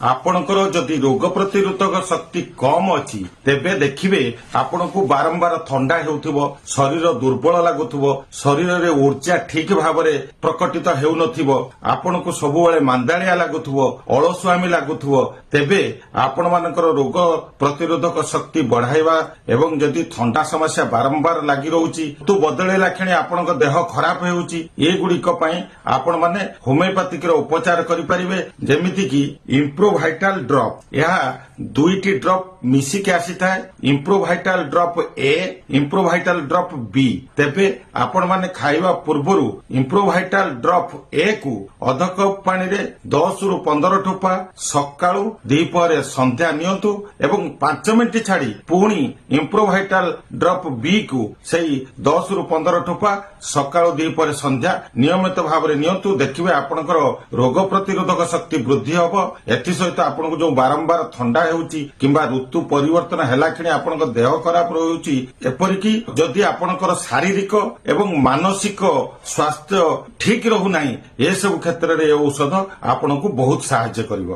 ଆପଣଙ୍କର ଯଦି ରୋଗ ପ୍ରତିରୋଧକ ଶକ୍ତି କମ ଅଛି, ତେବେ ଦେଖିବେ ଆପଣଙ୍କୁ ବାରମ୍ବାର ଥଣ୍ଡା ହେଉଥିବ, ଶରୀର ଦୁର୍ବଳ ଲାଗୁଥିବ, ଶରୀରରେ ଉର୍ଜା ଠିକ ଭାବରେ ପ୍ରକଟିତ ହେଉନଥିବ, ଆପଣଙ୍କୁ ସବୁବେଳେ ମାନ୍ଦାଳିଆ ଲାଗୁଥିବ, ଅଳସୁଆମି ଲାଗୁଥିବ। ତେବେ ଆପଣମାନଙ୍କର ରୋଗ ପ୍ରତିରୋଧକ ଶକ୍ତି ବଢାଇବା ଏବଂ ଯଦି ଥଣ୍ଡା ସମସ୍ୟା ବାରମ୍ବାର ଲାଗି ରହୁଛି, ଋତୁ ବଦଳିଲା କ୍ଷଣି ଆପଣଙ୍କ ଦେହ ଖରାପ ହେଉଛି, ଏଗୁଡ଼ିକ ପାଇଁ ଆପଣମାନେ ହୋମିଓପାଥିକର ଉପଚାର କରିପାରିବେ। ଯେମିତିକି ଇମ୍ପ୍ରୋଭାଇଟାଲ ଡ୍ରପ୍। ଏହା ଦୁଇଟି ଡ୍ରପ୍ ମିଶିକି ଆସିଥାଏ, ଇମ୍ପ୍ରୋଭାଇଟାଲ ଡ୍ରପ୍ ଏ, ଇମ୍ପ୍ରୋଭାଇଟାଲ ଡ୍ରପ୍ ବି। ତେବେ ଆପଣମାନେ ଖାଇବା ପୂର୍ବରୁ ଇମ୍ପ୍ରୋଭାଇଟାଲ ଡ୍ରପ୍ ଏ କୁ ଅଧ କପ୍ ପାଣିରେ 10ରୁ 15 ଟୋପା ସକାଳୁ, ଦ୍ୱିପହରେ, ସନ୍ଧ୍ୟା ନିଅନ୍ତୁ ଏବଂ 5 ମିନିଟ୍ ଛାଡି ପୁଣି ଇମ୍ପ୍ରୋଭାଇଟାଲ ଡ୍ରପ୍ ବି କୁ ସେଇ 10ରୁ 15 ଟୋପା ସକାଳୁ, ଦ୍ୱିପହରେ, ସନ୍ଧ୍ୟା ନିୟମିତ ଭାବରେ ନିଅନ୍ତୁ। ଦେଖିବେ ଆପଣଙ୍କର ରୋଗ ପ୍ରତିରୋଧକ ଶକ୍ତି ବୃଦ୍ଧି ହେବ। ଏଥିସହିତ ଆପଣଙ୍କୁ ଯୋଉ ବାରମ୍ବାର ଥଣ୍ଡା ହେଉଛି କିମ୍ବା ଋତୁ ପରିବର୍ତ୍ତନ ହେଲା କ୍ଷଣି ଆପଣଙ୍କ ଦେହ ଖରାପ ରହୁଛି, ଏପରିକି ଯଦି ଆପଣଙ୍କର ଶାରୀରିକ ଏବଂ ମାନସିକ ସ୍ୱାସ୍ଥ୍ୟ ଠିକ ରହୁନାହିଁ, ଏସବୁ କ୍ଷେତ୍ରରେ ଏ ଔଷଧ ଆପଣଙ୍କୁ ବହୁତ ସାହାଯ୍ୟ କରିବ।